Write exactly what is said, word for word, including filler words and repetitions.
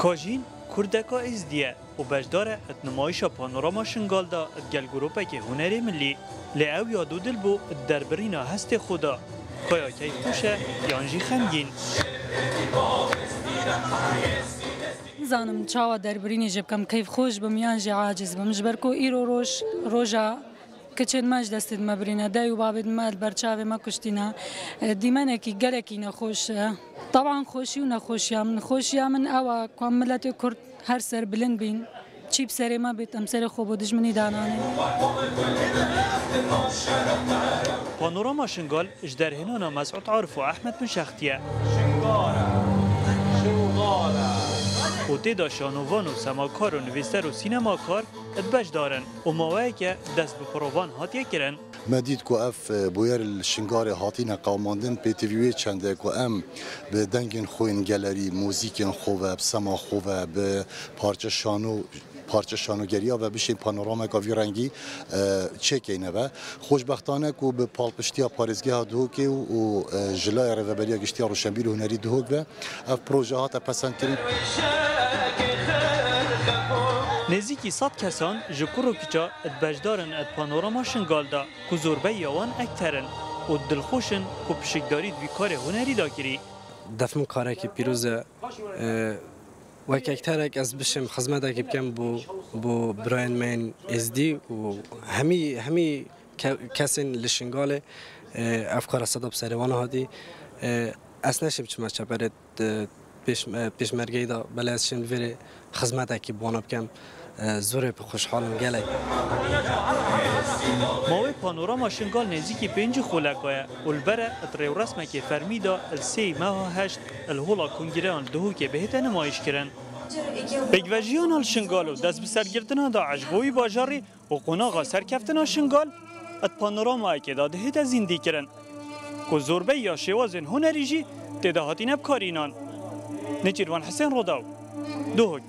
Kajîn kurdeka êzdî ye û beşdar e di nimayîşa Panorama Şingal de digel grûpekê hunerê milî. Lê ew ya dûdil bû di derbirîna hestê xwe de. Kaya keyfxweş e yan jî xemgîn? Nizanim çawa derbirînê jê bikim, keyfxweş bim yan jî aciz bim. Ji ber ku îro roj, roja kiçên me ji destê me birîne, dayê û bavên me li ber çavê me kuştîne. E, dîmenekî gelekî nexweş e. Teban xweşî û nexweşiya min. Xweşiya min ew e ku em miletê Kurd her ser bilind bîn. Çî bi serê me bêt, em serê xwe bo dijminî dananên. Panorama Şingal ji derhênana Mesûd Arif û Ehmed Min şextiye. Û tê de şanovano semakar û nivîser û sînemakar di beşdar in û maweyeke dest bi provan hatiye kirin. Me dît ku ev, e, bûyer li Şingalê hatine qewimandin, pêtivî wê çend e ku em bi dengên xwe yên gelerî, muzîkên xwe ve, bi sema xwe ve, bi parçe şano, parçe şanogeriya ve bişên panorameka vî rengî, e, çêkeyne ve. Xweşbextane ku bi palpiştiya parêzgeha Duhokê û, û, e, ji layê Rêveberiya Giştî ya Rewşenbîr û Hunerî Duhok ve ev proje hate pesendkirin. Nêzîkî sed kesan ji kur û kiça di beşdar in di Panorama Şingal de, ku zorbeyiya wan ekter in û dilxweş in ku pişikdarî di vî karê hunerî de kirî. Def min karekî pîroz e. E, wek ekterek ez bişim xizmetekî bikim bo, bo birayên me yên êzdî û hemî, hemî ke-, kesên li Şingalê, e, ev kara seda bi serê wan hatî. E, ez neşim çima çeperê, e, pêş-, e, pêşmergeyî de, belê ez şim vêrê xizmetekî bi wana bikim. E, zorê bi xweşhal im gelek. Mawê Panorama Şingal nêzîkî pêncî xuleka ye û li ber e di rêwresmekê fermî de li sêyî meha heşt li Hola Kongreyan li Duhokê bihête nimayîşkirin. Pêkvejiyana li Şingal û dest bi sergirtina DAIŞ bo wî bajarî û qonaxa serkeftina Şingal di panoramayekê de dihête zîndîkirin, ku zorbeyiya şêwazên hunerî jî tê de hatine bikarînan. Nêçîrvan Hisên, Rodaw, Duhok.